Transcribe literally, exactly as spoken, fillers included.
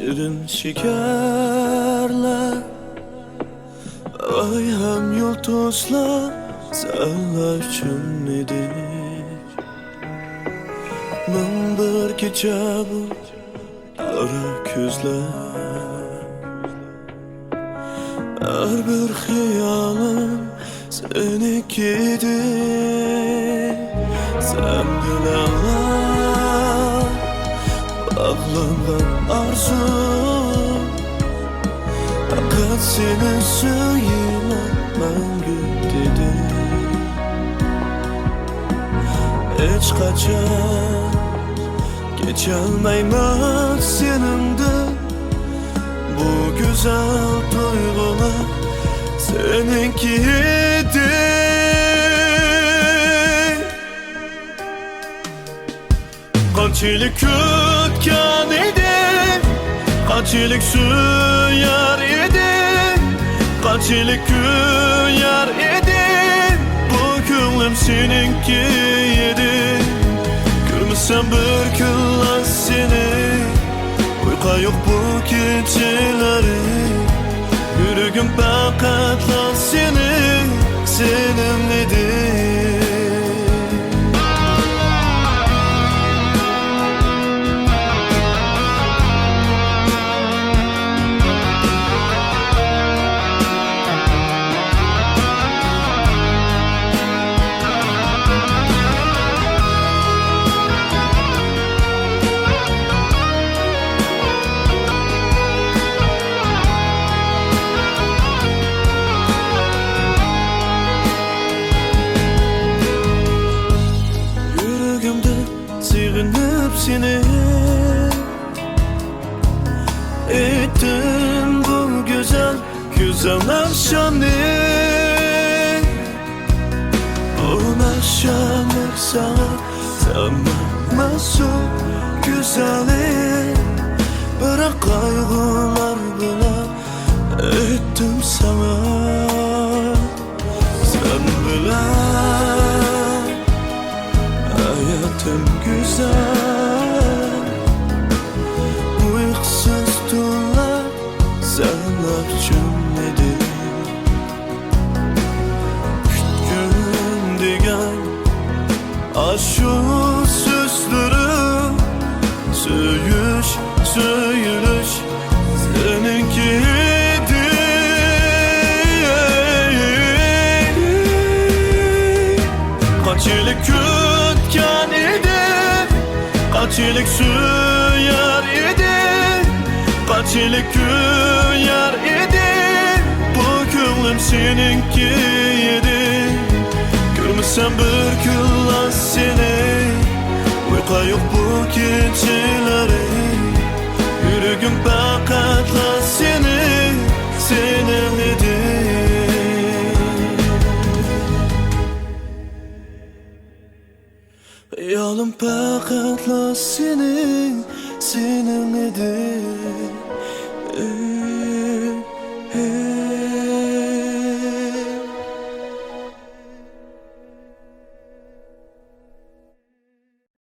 شېرىن شېكەرلەر، ئاي ھەم يۇلتۇزلار سەنلا ئۈچۈن ئىدى. مىڭ بىر كېچە بۇ قارا كۆزلەر، ھەر بىر خىيالىم سېنىڭكى ئىدى. سەن بىلەنلا باغلانغان ئارزۇ، پەقەت سېنى سۆيىمەن مەڭگۈ دېدى. ھېچقاچان كېچەلمەيمەن سېنىڭدىن، بۇ گۈزەل تۇيغۇلار سېنىڭكى ئىدى. قانچىلىك كۈتكەن ئىدىم، قانچىلىك سۆيەر ئىدىم، قانچىلىك كۆيەر ئىدىم، بۇ كۆڭلۈم سېنىڭكى ئىدى. كۆرمىسەم بىر كۈنلا سېنى، ئۇيقۇ يوق بۇ كېچىلىرى. يۈرىكىم پەقەتلا سېنى، سېنىڭ ئىدى. يۈرىكىمدە سېغىنىپ سېنى ئېيتتىم بۇ گۈزەل، گۈزەل ناخشامنى. بۇ ناخشامنى ساڭا سەنمۇ مەسۇم گۈزەلى، بىراق قايغۇلار بىلەن ئېيتتىم ساڭا. سەن بىلەن ھاياتىم گۈزەل، ئۇيقۇسىز تۈنلەر سەنلا ئۈچۈن ئىدى. كۈتكۈم دېگەن ئاشۇ سۆزلىرىم، سۆيۈش، سۆيۈلۈش سېنىڭكى ئىدى. قانچىلىك كۈتكەن ئىدىم، قانچىلىك سۆيەر ئىدىم، قانچىلىك كۆيەر ئىدىم، بۇ كۆڭلۈم سېنىڭكى ئىدى. كۆرمىسەم بىر كۈنلا سېنى، ئۇيقۇ يوق بۇ كېچىلىرى. يۈرىكىم پەقەتلا سېنى، سېنىڭ ئىدى. خىيالىم پەقەتلا سېنىڭ، سېنىڭ ئىدى.